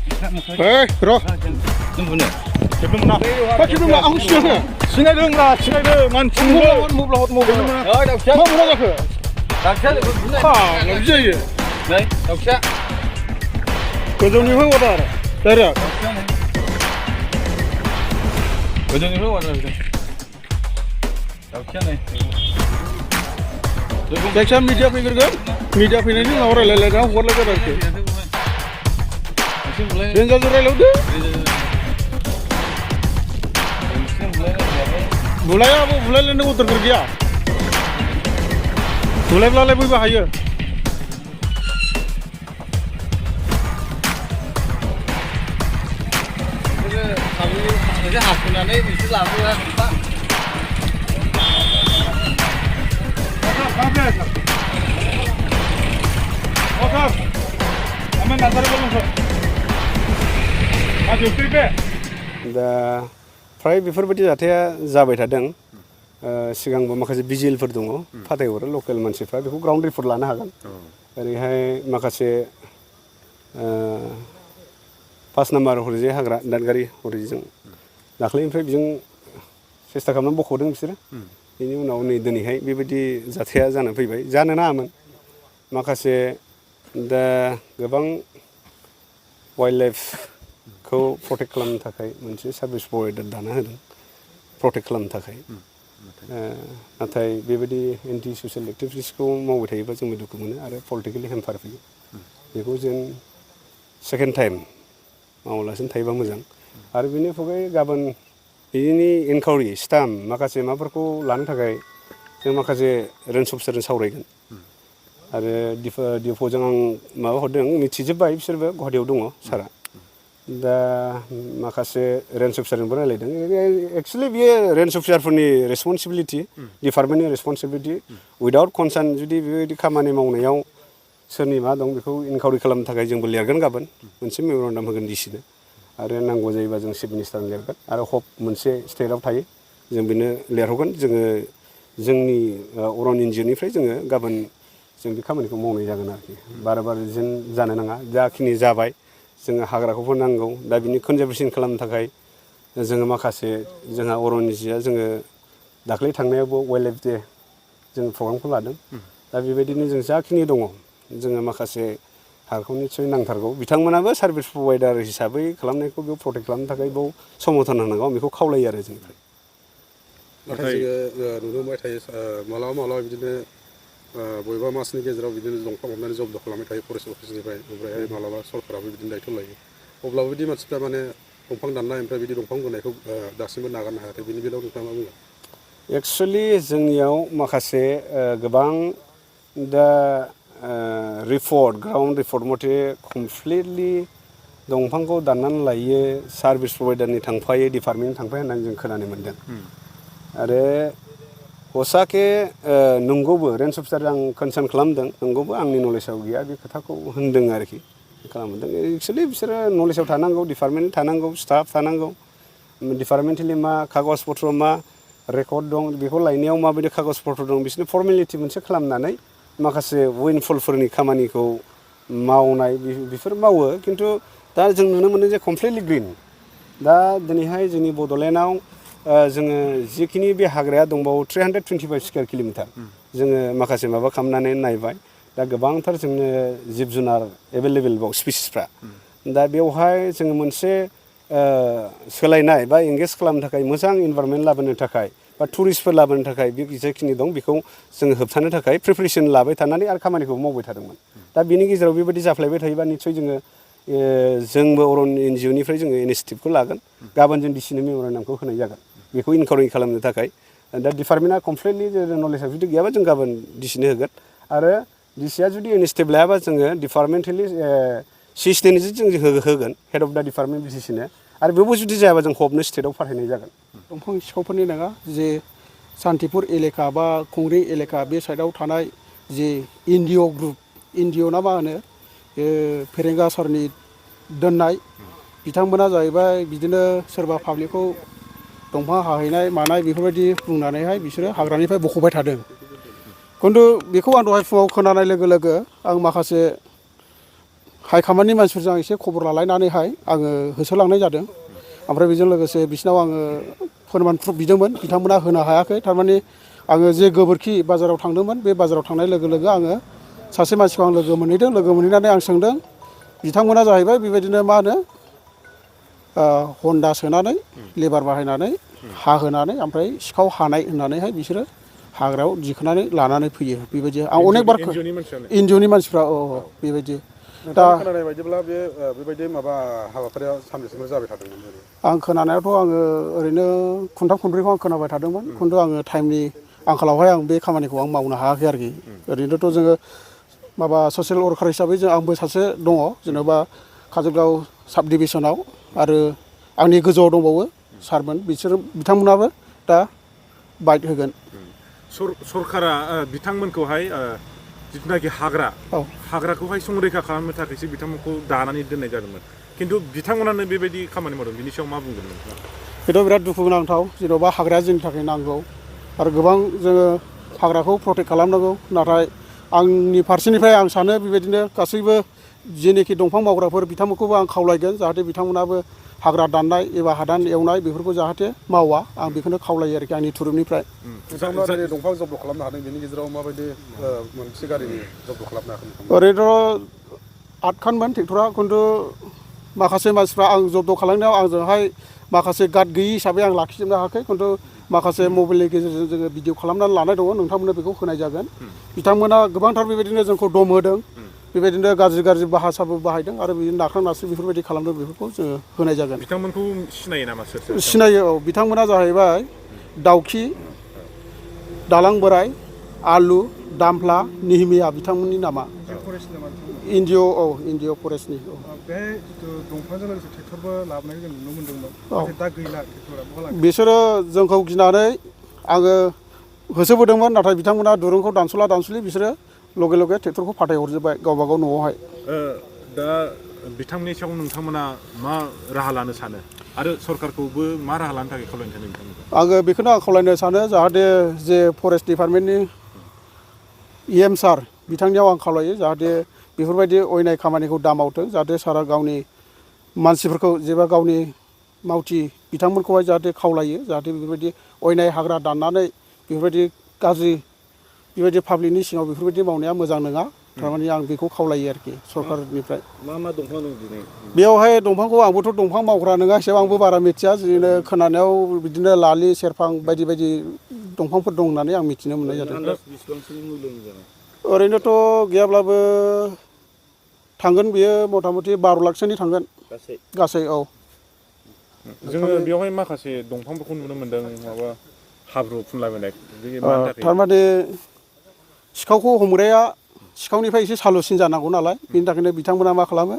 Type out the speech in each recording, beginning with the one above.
Hei, bro. Tunggu Sebelum nak. Kau sebelum nak aku siapa? Sinai dong lah, sinai dong. Mancing dong. Mau dah siap. Mau dah ke? Dah siap. Ha, nak je. Này, dah siap. Kau jom ni apa dah? Dah. Kau jom ni apa dah? Dah siap ni. देखा media Pay करके media Pay नहीं ना और ले ले रहा हूँ और लेकर रखे रेंजर जो रहे लोग बुलाया वो बुला लेने को उतर कर गया बुला ले कोई बाहर है Jadi hasilnya ini bisa lalu ya Pak. दा फ्राय बेफोरबायदि जाथाया जाबाय थादों सिगांबो माखासे भिजिलफोर दङ फाथायहरो लकेल मानसिफ्रा बेखौ ग्राउन्ड रिपर्ट लानो हागोन ओरैहाय माखासे 5 नाम्बार हरैजाय हाग्रा दादगारि हरैजों दाख्लैनिफ्राय बिजों सेस्था खालामनानै बख'दों बिसोरो बेनि उनाव नै दिनैहाय बेबायदि जाथाया जानानै फैबाय जानो नाङामोन माखासे दा गोबां वाइल्ड लाइफखौ प्रटेक्ट खालामनो थाखाय मोनसे सार्भिस प्रभाइडार दाना होदों प्रटेक्ट खालामनो थाखाय नाथाय बेबायदि एन्टि ससियेल एक्टिभिटिसखौ मावबाय थायोबा जोंबो दुखु मोनो आरो पलिटिकेलि हेम्पार फैयो बेखौ जों सेकेन्ड टाइम मावालासिनो थायोबा मोजां आरो बेनि अनगायै गाबोन बिनि इनकुवारि स्टाम्प माखासे माबाफोरखौ लानो थाखाय जों माखासे रेन्ज अफिसारजों सावरायगोन आरो डिफ'जों आं माबा हरदों मिथिजोब्बाय बिसोरबो गुवाहाटियाव दङ सारा दा माखासे रेन्ज अफिसारजोंबो रायलायदों एक्सुवेलि बियो रेन्ज अफिसारफोरनि रेसपन्सिबिलिटि डिपार्टमेन्टनि रेसपन्सिबिलिटि उइदाउट कनसार्न जुदि बेबायदि खामानि मावनायाव सोरनि मा दं बेखौ इनकुवारि खालामनो थाखाय जोंबो लिरगोन गाबोन मोनसे मेम'रेन्डाम होगोन डिसिनो आरो नांगौ जायोबा जों चिफ मिनिस्टारनो लिरगोन आरो हप मोनसे स्टेटआव थायो जों बेनो लिरहरगोन जोङो जोंनि अरन एनजिअनिफ्राय जोङो गाबोन जों बे खामानिखौ मावनाय जागोन आरोखि बार जेन जानो नाङा जाखिनि जाबाय जोङो हाग्राखौबो नांगौ दा बिनि कनजारभेसन खालामनो थाखाय जोङो माखासे जोंहा अरन एनजिअआ जोङो दाख्लै थांनायावबो वाइल्ड लाइफ डे जों प्रग्रामखौ लादों दा बेबायदिनो जों जाखिनि दङ जोङो माखासे हाग्राखौ निस्सय नांथारगौ बिथांमोनाबो सार्भिस प्रभाइडार हिसाबै खालामनायखौ बेयाव प्रटेक्ट खालामनो थाखाय बेयाव समर्थन होनांगौ बेखौ खावलायो आरो जोंनिफ्राय नाथाय जोङो नुनो मोनबाय थायो मालाबा बिदिनो बबेबा मासनि गेजेराव बिदिनो दंफां हमनानै जब्द खालामबाय थायो फरेस्ट अफिसनिफ्राय ओमफ्राय मालाबा सरकाराबो बिदिनो दायथ' लायो अब्लाबो बिदि मानसिफ्रा माने दंफां दाननाय ओमफ्राय बिदि दंफां बोनायखौ दासिमबो नागारनो हायाखै बिनि बेलायाव नोंथाङा मा बुङो एक्सुवेलि जोंनियाव माखासे गोबां दा रिपर्ट ग्राउन्ड रिपर्ट मथे कमप्लिटलि दंफांखौ दाननानै लायो सार्भिस प्रभाइडारनि थांफायो डिपार्टमेन्टनि थांफायो होननानै जों खोनानो मोन्दों आरो हसाके नंगौबो रेन्ज अफिसार आं कनसार्न खालामदों नंगौबो आंनि नलेजाव गैया बे खोथाखौ होनदों आरोखि खालामदों एक्सुवेलि बिसोरो नलेजाव थानांगौ डिपार्टमेन्ट थानांगौ स्टाफ थानांगौ डिपार्टमेन्टेलि मा कागज पत्र मा रेकर्ड दं बेखौ लायनायाव माबायदि कागज पत्र दं बिसोरनि फर्मेलिटि मोनसे खालामनानै माखासे उइनफुलफोरनि खामानिखौ मावनाय बेफोर मावो खिन्थु दा जों नुनो मोनो जे कमप्लिटलि ग्रिन दा दिनैहाय जोंनि बड'लेण्डआव जोङो जिखिनि बे हाग्राया दंबावो 325 स्कुवेर किल'मिटार जोङो माखासे माबा खालामनानै नायबाय दा गोबांथार जोंनो जिब जुनार एभेलेबेल बाव स्पिसिसफ्रा दा बेवहाय जोङो मोनसे सोलायनाय बा एंगेज खालामनो थाखाय मोजां इनभाइरनमेन्ट लाबोनो थाखाय बा टुरिस्टफोर लाबोनो थाखाय बे जेखिनि दं बेखौ जोङो होबथानो थाखाय प्रिपारेसन लाबाय थानानै आरो खामानिखौ मावबाय थादोंमोन दा बिनि गेजेराव बेबायदि जाफ्लायबाय थायोबा निस्सय जोंबो अरन एनजिअनिफ्राय जोङो इनिसिएटिभखौ लागोन गाबोन जों डिसिनो मेम'रेन्डामखौ होनाय जागोन बेखौ इनकारेज खालामनो थाखाय दा डिपार्टमेन्टआ कमप्लिटलि नलेजआ जुदि गैयाबा जों गाबोन डिसिनो होगोन आरो डिसिआ जुदि इनिसिएटिभ लायाबा जोङो डिपार्टमेन्टेलि सिस्टेमजों जों होगोन हेड अफ दा डिपार्टमेन्ट बिसिनो आरो बेवबो जुदि जायाबा जों हबनो स्टेटआव फाथायनाय जागोन दंफां सिखावफोरनि नङा जे सान्तिपुर एलेखा बा खुंग्रिं एलेखा बे साइडआव थानाय जे एनजिअ ग्रुप एनजिअ ना मा होनो फेरेंगा सरनि दोननाय बिथांमोना जाहैबाय बिदिनो सोरबा पाब्लिकखौ दंफां हाहैनाय मानाय बेफोरबायदि बुंनानैहाय बिसोरो हाग्रानिफ्राय बख'बाय थादों खिन्थु बेखौ आं दहाय फुङाव खोनानाय लोगो लोगो आं माखासे हाइकामान्डनि मानसिफोरजों एसे खबर लालायनानैहाय आङो होसोलांनाय जादों। ओमफ्राय बेजों लोगोसे बिसिनाव आङो फोरमान प्रुफ बिदोंमोन, बिथांमोना होनो हायाखै। थारमाने आङो जे गोबोरखि बाजाराव थांदोंमोन, बे बाजाराव थांनाय लोगो लोगो आङो सासे मानसिखौ आं लोगो मोनहैदों। लोगो मोनहैनानै आं सोंदों, बिथांमोना जाहैबाय बेबायदिनो मा होनो हन्दा सोनानै लेबार बाहायनानै हा होनानै ओमफ्राय सिखाव हानाय होननानैहाय बिसोरो हाग्रायाव दिखोनानै लानानै फैयो। बेबायदि आं अनेक बार NGOनि मानसिफ्रा बेबायदि दा खोनानाय बायदिब्ला बेबायदि माबा हाबाफारिया सानबेसेनिफ्राय जाबाय थादोंमोन? आं खोनानायावथ' आङो ओरैनो खनथाम खनब्रैखौ आं खोनाबाय थादोंमोन, खिन्थु आङो टाइमनि आंखालावहाय आं बे खामानिखौ आं मावनो हायाखै आरोखि। ओरैनोथ' जोङो माबा ससियेल वार्कार हिसाबै आंबो सासे दङ, जेन'बा काजलगाव साब डिभिसनाव, आरो आंनि गोजौआव दंबावो सारमोन, बिथांमोनाबो दा बाइट होगोन। सरकारा बिथांमोनखौहाय जिथुनाखि हाग्राखौहाय संरैखा खालामनो थाखायसो बिथांमोनखौ दानानै दोननाय जादोंमोन, खिन्थु बिथांमोनानो बेबायदि खामानि मावदों। बिनि सायाव मा बुंगोन नोंथाङा? बेथ' बिराद दुखु गोनांथाव। जेन'बा हाग्राया जोंनि थाखाय नांगौ आरो गोबां जोङो हाग्राखौ प्रटेक्ट खालामनांगौ। नाथाय आंनि फारसेनिफ्राय आं सानो बेबायदिनो गासैबो जेनोखि दंफां मावग्राफोर बिथांमोनखौबो आं खावलायगोन, जाहाथे बिथांमोनाबो हाग्रा दाननाय एबा हादान एवनाय बेफोरखौ जाहाथे मावा। आं बेखौनो खावलायो आरोखि आंनि थुरुबनिफ्राय। बिथांमोना दिनै दंफां जब्द खालामनो हादों, बेनि गेजेराव माबायदि मोनसे गारिनि जब्द खालामनो हाखो? ओरैनोथ' 8 खानमोन ट्रेक्टरा, खिन्थु माखासे मानसिफ्रा आं जब्द खालामनायाव आंजोंहाय माखासे गार्ड गैयि हिसाबै आं लाखिजोबनो हायाखै, खिन्थु माखासे मबाइलनि गेजेरजों जोङो भिडिअ खालामनानै लानाय दङ, नोंथांमोननो बेखौ होनाय जागोन। बिथांमोना गोबांथार बेबायदिनो जोंखौ दम होदों, बेबायदिनो गाज्रि भाषाबो बाहायदों आरो बिदिनो नाख्रां नासि बेफोरबायदि खालामदों, बेफोरखौ जोङो होनाय जागोन। बिथांमोनखौ सिनायो नामा? सिनायो, औ। बिथांमोना जाहैबाय दाउखि, दालां बोराय, आलु, दामफ्ला, निहिमिया बिथांमोननि नामा। NGO फरेस्टनि। बे जिथु दंफांजों लोगोसे ट्रेक्टरबो लाबोनायखौ जों नुनो मोन्दोंमोन, दा गैला ट्रेक्टरा। बिसोरो जोंखौ गिनानै आङो होसोबोदोंमोन, नाथाय बिथांमोना दुरुंखौ दानस'ला बिसोरो लगे लगे ट्रेक्टरखौ फाथायहरजोब्बाय गावबा गाव न'आवहाय। दा बिथांनि सायाव नोंथांमोना मा राहा लानो सानो, आरो सरकारखौबो मा राहा लानो थाखाय खावलायनो सानो बिथांमोनखौ? आङो बेखौनो आं खावलायनो सानो, जाहाथे जे फरेस्ट डिपार्टमेन्टनि EM सार बिथांनियाव आं खावलायो, जाहाथे बेफोरबायदि अयनाय खामानिखौ दा मावथों। जाहाथे सारा गावनि मानसिफोरखौ जेबा गावनि मावथि बिथांमोनखौहाय जाहाथे खावलायो, जाहाथे बेफोरबायदि अयनाय हाग्रा दाननानै बेफोरबायदि गाज्रि बेबायदि पाब्लिकनि सिङाव बेफोरबायदि मावनाया मोजां नङा। थारमाने आं बेखौ खावलायो आरोखि सरकारनिफ्राय। मा दंफां दं दिनै बेयावहाय दंफांखौ? आंबोथ' दंफां मावग्रा नङा हिसाबै आंबो बारा मिथिया, बिदिनो खोनानायाव बिदिनो लालि, सेरफां बायदि बायदि दंफांफोर दं होननानै आं मिथिनो मोननाय जादों। ओरैनोथ' गैयाब्लाबो थांगोन बेयो मथा मथि 12 लाखसोनि थांगोन गासै। औ, जोङो बेवहाय माखासे दंफांफोरखौ नुनो मोन्दों, माबा हाब्रु फुनलाबायनाय। थारमाने सिखावखौ हमग्राया सिखावनिफ्राय एसे सालुसिन जानांगौ नालाय, बिनि थाखायनो बिथांमोना मा खालामो,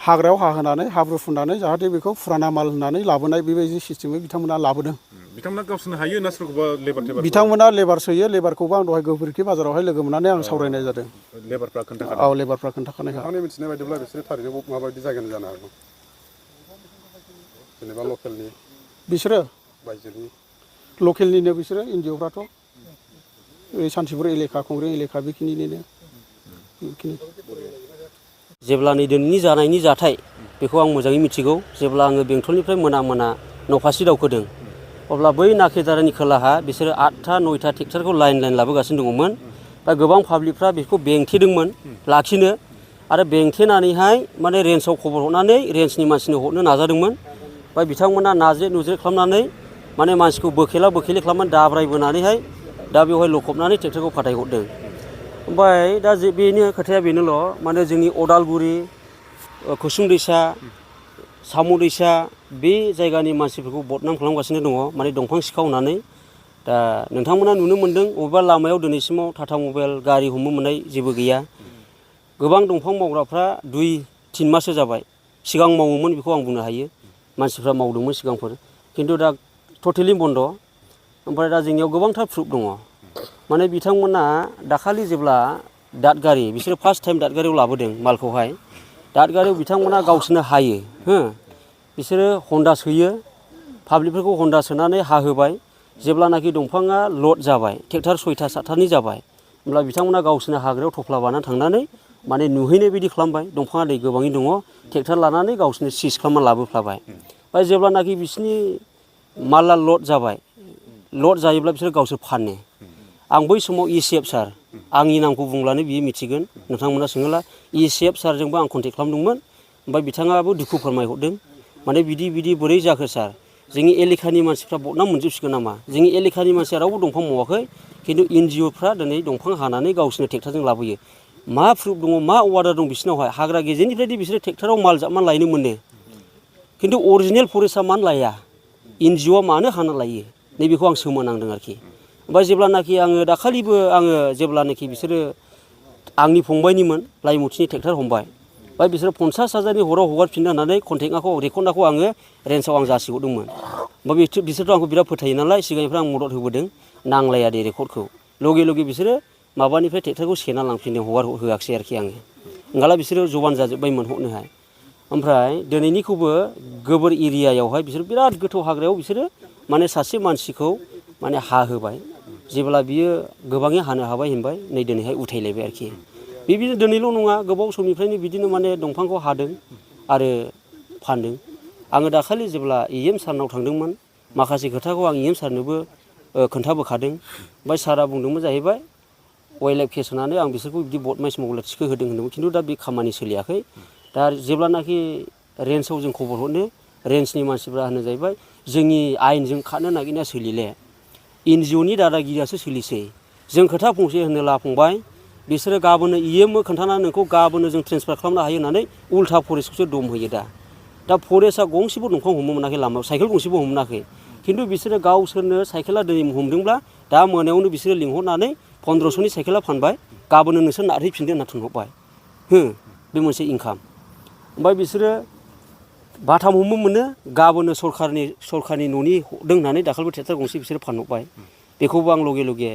हाग्रायाव हा होनानै हाब्रु फुननानै जाहाथे बेखौ फुराना माल होननानै लाबोनाय बेबायदि सिस्टेमै बिथांमोना लाबोदों। बिथांमोना गावसोरनो हायो ना सोरखौबा लेबार? बिथांमोना लेबार सोयो। लेबारखौबो आं दहाय गोबोरखि बाजारावहाय लोगो मोननानै आं सावरायनाय जादों। लेबारफ्रा खोन्थाखादों? औ, लेबारफ्रा खोन्थाखानाय। आंनि मिथिनाय बायदिब्ला बिसोरो थारैनो माबायदि जायगानि जानो हागौ, जेनेबा लकेलनि? बिसोरो बायजोनि लकेलनिनो, बिसोरो NGOफ्राथ' सान्तिपुर एलेखा, खुंग्रिं एलेखा बेखिनिनिनो। जेब्ला नै दिनैनि जानायनि जाथाय बेखौ आं मोजाङै मिथिगौ। जेब्ला आङो बेंटलनिफ्राय मोना न'फारसे दावखोदों, अब्ला बै नाकेदारानि खोलाहा बिसोरो 8था 9था ट्रेक्टरखौ लाइन लाबोगासिनो दङमोन। दा गोबां पाब्लिकफ्रा बेखौ बेंथेदोंमोन लाखिनो, आरो बेंथेनानैहाय माने रेन्जआव खबर हरनानै रेन्जनि मानसिनो हरनो नाजादोंमोन। ओमफ्राय बिथांमोना नाज्रेद नुज्रेद खालामनानै माने मानसिखौ बोखेला खालामनानै दाब्रायबोनानैहाय दा बेवहाय लखबनानै ट्रेक्टरखौ फाथायहरदों। ओमफ्राय दा बेनि खोथाया बेनोल', माने जोंनि अदालगुरि, कुसुं दैसा, साम' दैसा बे जायगानि मानसिफोरखौ बदनाम खालामगासिनो दङ, माने दंफां सिखाव होननानै। दा नोंथांमोना नुनो मोन्दों, बबेबा लामायाव दिनैसिमाव टाटा मबाइल गारि हमनो मोननाय जेबो गैया। गोबां दंफां मावग्राफ्रा 2-3 माससो जाबाय। सिगां मावोमोन बेखौ आं बुंनो हायो, मानसिफ्रा मावदोंमोन सिगांफोर, खिन्थु दा टटेलि बन्द'। ओमफ्राय दा जोंनियाव गोबांथार प्रुफ दङ। माने बिथांमोना दाखालि जेब्ला दादगारि, बिसोरो फार्स्ट टाइम दादगारियाव लाबोदों मालखौहाय, दादगारियाव बिथांमोना गावसोरनो हायो। बिसोरो हन्दा सोयो, पाब्लिकफोरखौ हन्दा सोनानै हा होबाय। जेब्लानाखि दंफाङा लड जाबाय, ट्रेक्टर 6था 7थानि जाबाय, होमब्ला बिथांमोना गावसोरनो हाग्रायाव थफ्ला बानानै थांनानै माने नुहैनाय बायदि खालामबाय दंफाङा दै गोबाङै दङ ट्रेक्टर लानानै गावसोरनो सिज खालामना लाबोफ्लाबाय ओमफ्राय जेब्लानाखि बिसोरनि माला लड जाबाय लड जायोब्ला बिसोर गावसोर फानो आं बै समाव इसिएफ सार आंनि नामखौ बुंब्लानो बियो मिथिगोन नोंथांमोना सोङोब्ला इसिएफ सारजोंबो आं कन्टेक्ट खालामदोंमोन ओमफ्राय बिथाङाबो दुखु फोरमायहरदों माने बिदि बोरै जाखो सार जोंनि एलेखानि मानसिफ्रा बदनाम मोनजोबसिगोन नामा जोंनि एलेखानि मानसिया रावबो दंफां मावाखै खिन्थु NGOफ्रा दिनै दंफां हानानै गावसोरनो ट्रेक्टरजों लाबोयो मा प्रुफ दङ मा अर्डार दं बिसोरनावहाय हाग्रा गेजेरनिफ्रायदि बिसोरो ट्रेक्टराव माल जाबनानै लायनो मोनो खिन्थु अरिजिनेल फरेस्टआ मानो लाया NGOआ मानो हाना लायो नैबेखौ आं सोमोनांदों आरोखि ओमफ्राय जेब्लानाखि आङो दाखालिबो आङो जेब्लानाखि बिसोरो आंनि फंबायनिमोन लाइमुथिनि ट्रेक्टर हमबाय ओमफ्राय बिसोरो 50,000नि हराव हगारफिननो होननानै कन्टेक्टखौ रेकर्डखौ आङो रेन्जआव आं जासिहरदोंमोन ओमफ्राय बिसोरथ' आंखौ बिराद फोथायो नालाय सिगांनिफ्राय आं मदद होबोदों नांलाया दे रेकर्डखौ लगे बिसोरो माबानिफ्राय ट्रेक्टरखौ सेना लांफिनदों हगार होआखिसै आरोखि आङो ओंखाला बिसोरो जबान जाजोब्बायमोन हरनोहाय ओमफ्राय दिनैनिखौबो गोबोर एरियायावहाय बिसोर बिराद गोथौ हाग्रायाव बिसोरो माने सासे मानसिखौ माने हाहोबाय जेब्ला बियो गोबाङै हानो हाबाय होनबाय नै दिनैहाय उथायलायबाय आरोखि बिदिनो दिनैल' नङा गोबाव समनिफ्रायनो बिदिनो माने दंफांखौ हादों आरो फानदों आङो दाखालि जेब्ला EM सारनाव थांदोंमोन माखासे खोथाखौ आं EM सारनोबो खोन्थाबोखादों ओमफ्राय सारा बुंदोंमोन जाहैबाय वाइल्ड लाइफ केस होनानै आं बिसोरखौ बिदि बदमाइस मावला थिखो होदों होनदोंमोन खिन्थु दा बे खामानि सोलियाखै दा जेब्लानाखि रेन्जआव जों खबर हरनो रेन्जनि मानसिफ्रा होनो जाहैबाय जोंनि आयेनजों खारनो नागिरनाया सोलिले NGOनि दादागिरियासो सोलिसै जों खोथा फंसे होनो लाफंबाय बिसोरो गाबोनो EM खोन्थानानै नोंखौ गाबोनो जों ट्रेन्सफार खालामनो हायो होननानै उल्था फरेस्टखौसो दम होयो दा फरेस्टआ गंसेबो दंफां हमनो मोनाखै लामायाव साइकेल गंसेबो हमनो मोनाखै खिन्थु बिसोरो गावसोरनो साइकेला दिनै हमदोंब्ला दा मोनायावनो बिसोरो लिंहरनानै 1500नि साइकेला फानबाय गाबोनो नोंसोर नारहैफिनदो होनना थोनहरबाय बे मोनसे इनकाम ओमफ्राय बिसोरो बाथाम हमनो मोनो गाबोनो सरखारनि न'नि हरदों होननानै दाखालिबो ट्रेक्टर गंसे बिसोरो फानहरबाय बेखौबो आं लगे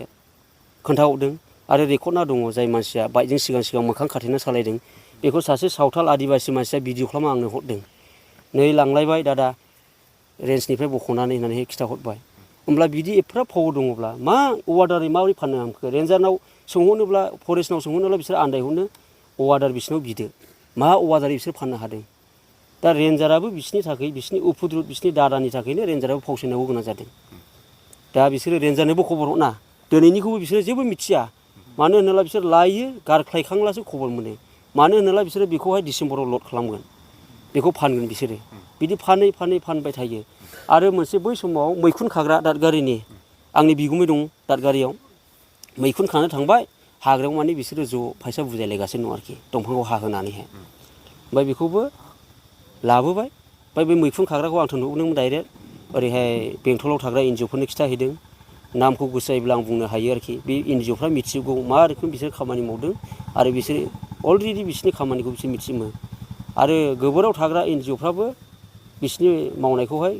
खोन्थाहरदों आरो रेकर्डना दङ जाय मानसिया बाइकजों सिगां मोखां खाथेना सालायदों बेखौ सासे सावथाल आदिबासि मानसिया भिडिअ खालामना आंनो हरदों नै लांलायबाय दादा रेन्जनिफ्राय बख'नानै होननानै खिथाहरबाय होमब्ला बिदि एफाग्राब फावार दङब्ला मा अर्डारै माबोरै फाननो हांखो रेन्जारनाव सोंहरनोब्ला फरेस्टनाव सोंहरनोब्ला बिसोर आन्दायहरनो अर्डार बिसोरनाव बिदो मा अर्डारै बिसोर फाननो हादों दा रेन्जाराबो बिसोरनि थाखाय बिसोरनि उफुद्रुद बिसोरनि दादानि थाखायनो रेन्जाराबो फावसायनांगौ गोनां जादों दा बिसोरो रेन्जारनोबो खबर हरना दिनैनिखौबो बिसोरो जेबो मिथिया मानो होनोब्ला बिसोर लायो गारख्लायखांब्लासो खबर मोनो मानो होनोब्ला बिसोरो बेखौहाय डिसेम्बराव लड खालामगोन बेखौ फानगोन बिसोरो बिदि फानै फानबाय थायो आरो मोनसे बै समाव मैखुन खाग्रा दादगारिनि आंनि बिगुमै दं दादगारियाव मैखुन खानो थांबाय हाग्रायाव माने बिसोरो ज' फैसा बुजायलायगासिनो दं आरोखि दंफांखौ हाहोनानैहाय ओमफ्राय बेखौबो लाबोबाय ओमफ्राय बे मैखुन खाग्राखौ आं थोनहरदोंमोन डाइरेक्ट ओरैहाय बेंटलाव थाग्रा NGOफोरनो खिथाहैदों नामखौ गोसो जायोब्ला आं बुंनो हायो आरोखि बे NGOफ्रा मिथिगौ मा रोखोम बिसोर खामानि मावदों आरो बिसोर अलरेडि बिसोरनि खामानिखौ बिसोर मिथियोमोन आरो गोबोराव थाग्रा NGOफ्राबो बिसोरनि मावनायखौहाय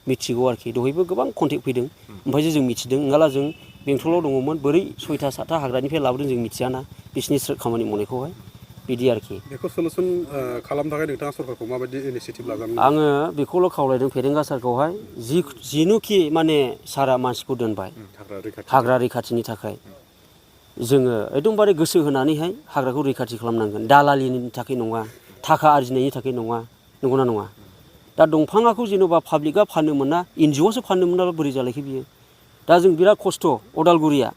मिथिगौ आरोखि दहायबो गोबां कन्टेक्ट फैदों ओमफ्रायसो जों मिथिदों नङाब्ला जों बेंटलाव दङमोन बोरै 6टा 7टा हाग्रानिफ्राय लाबोदों जों मिथियाना बिसोरनि खामानि मावनायखौहाय बिदि आरोखि बेखौ सलुसन खालामनो थाखाय नोंथाङा सरकारखौ माबायदि इनिसियेटिभ लागोन आङो बेखौल' खावलायदों फेरेंगा सारखौहाय जिनुखि माने सारा मानसिखौ दोनबाय हाग्रा रैखाथिनि थाखाय जोङो एकदमबारे गोसो होनानैहाय हाग्राखौ रैखाथि खालामनांगोन दालालिनि थाखाय नङा थाखा आरजिनायनि थाखाय नङा नंगौना नङा दा दंफाङाखौ जेन'बा पाब्लिकआ फाननो मोना NGOआसो फाननो मोनाब्ला बोरै जालायखो बियो दा जों बिराद खस्थ' अदालगुरिया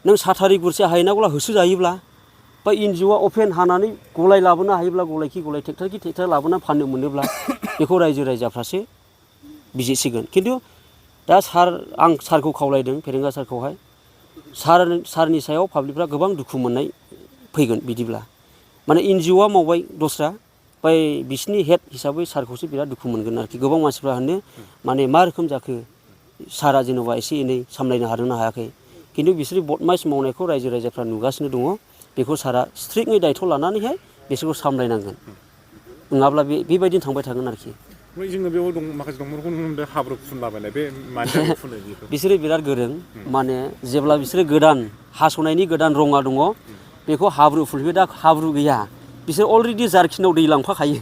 नों साथारि गुरसे हायनांगौला होसोजायोब्ला बा NGOआ अपेन हानानै गलाय लाबोनो हायोब्ला गलायखि गलाय ट्रेक्टर लाबोनानै फाननो मोनोब्ला बेखौ रायजो राजाफ्रासो बिजिरसिगोन खिन्थु दा आं सारखौ खावलायदों फेरेंगा सारखौहाय सारनि सायाव पाब्लिकफ्रा गोबां दुखु मोननाय फैगोन बिदिब्ला माने NGOआ मावबाय दस्रा ओमफ्राय बिसिनि हेड हिसाबै सारखौसो बिराद दुखु मोनगोन आरोखि गोबां मानसिफ्रा होनो माने मा रोखोम जाखो सारा जेन'बा एसे एनै सामलायनो हादोंना हायाखै खिन्थु बिसोरनि बदमाइस मावनायखौ रायजो राजाफ्रा नुगासिनो दङ बेखौ सारा स्ट्रिक्टयै दायथ' लानानैहाय बिसोरखौ सामलायनांगोन नङाब्ला बेबायदिनो थांबाय थागोन आरोखि जोङो बेयाव माखासे दंफांखौ नुनो मोनदों हाब्रु फुनलाबायनाय बे मानि थाखाय फुनो बिसोरो बिराद गोरों माने जेब्ला बिसोरो गोदान हास'नायनि गोदान रङा दङ बेखौ हाब्रु फुनफैबाय दा हाब्रु गैया बिसोर अलरेडि जारखिनाव दै लांफाखायो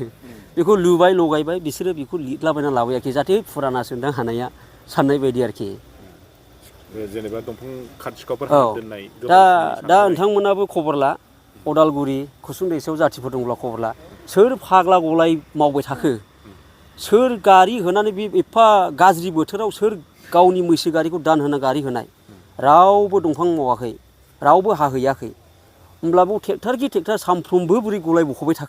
बेखौ लुबाय लगायबाय बिसोरो बेखौ लिरलाबायना लाबोयाखै जाहाथे फुराना सोंदां हानाया साननाय बायदि आरोखि जेनेबा दंफां खाथिखावफोर दोननाय दा नोंथांमोनाबो खबर ला अदालगुरि खुसुं दैसायाव जाथिफोर दंब्ला खबर ला सोर फाग्ला गलाय मावबाय थाखो सोर गारि होनानै बे एफा गाज्रि बोथोराव सोर गावनि मैसो गारिखौ दान होना गारि होनाय रावबो दंफां मावाखै रावबो हाहैयाखै होमब्लाबो ट्रेक्टर कि ट्रेक्टर सानफ्रोमबो बोरै गलाय बख'बाय थाखो